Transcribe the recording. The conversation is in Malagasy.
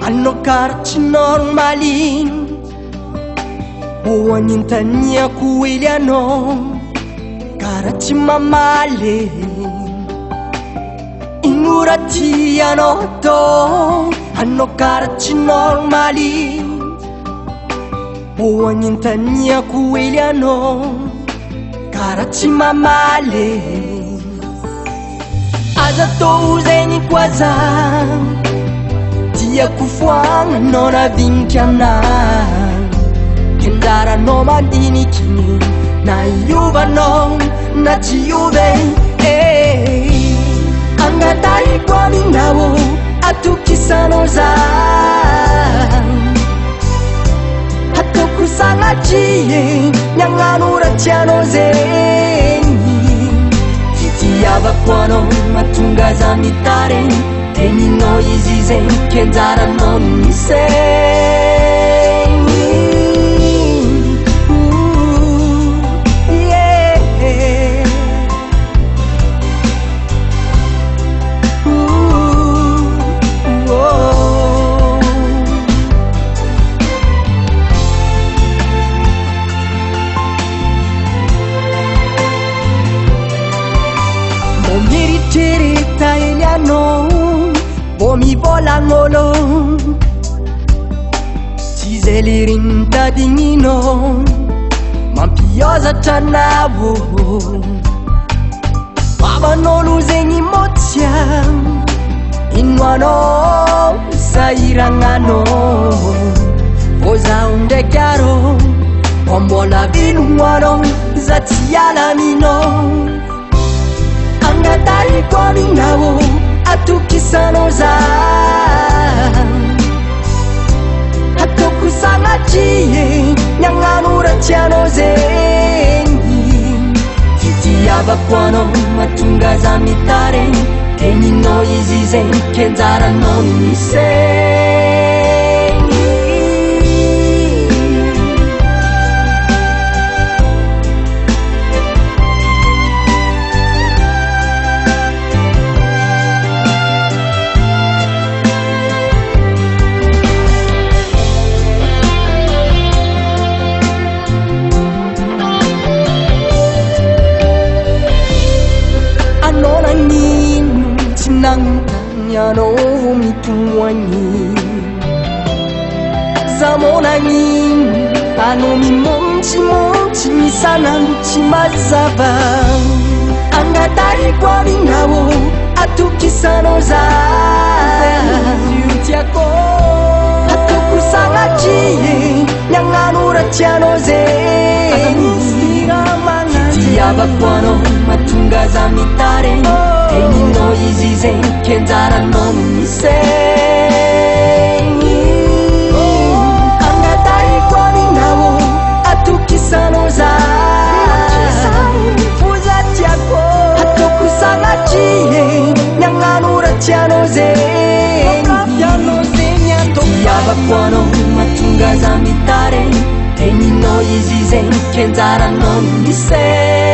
Anao karaha tsy normaly. Ho anintaniako hely anao karaha tsy mamaly. Ino raha tianao atao? Anao karaha tsy normaly. Ho anintaniako hely anao karaha tsy mamaly. Aza atao zegny koa za. Tiako foagna anao navinika aminahy. Kenjaranao mandiniky na hiovanao na tsy hiova e. Angatahiko aminao atokisanao za. Ataoko sanatria ny hagnano raha tianao zegny. Fitiavako anao mahatonga za mitaregny. Teninao izy zegny kenjaranao ny misegny. Ooh, yeah. Ooh, oh. Mbô mieritreritra hely anao, mbô mivôlagn'ôlo. Tsy zay le regny tadigninao, mampiôzatra anao. Vavan'ôlo zegny môtsia, ino anao sahiragnanao. Vao zaho ndraiky arô, vao mbola velogno anao, za tsy hiala aminao. Angatahiko aminao, atokisanao za. Ataoko sanatria ny hagnano raha tianao zegny. Fitiavako anao mahatonga za mitaregny. Teninao izy zegny kenjaranao ny misegny. Anao nagnino tsy nagnontany anao mitomoagny. Za mô nagnino anao mimontsimontsy misanandro tsy mazava. Angatahiko aminao atokisanao za. Tiako ataoko sanatria ny hagnano raha tianao zegny. Fitiavako anao mahatonga za mitaregny. Teninao izy zegny kenjaranao ny misegny. Angatahiko aminao atokisanao za. Ataoko sanatria ny hagnano raha tianao zegny. Fitiavako anao mahatonga za mitaregny. Teninao izy zegny kenjaranao ny misegny.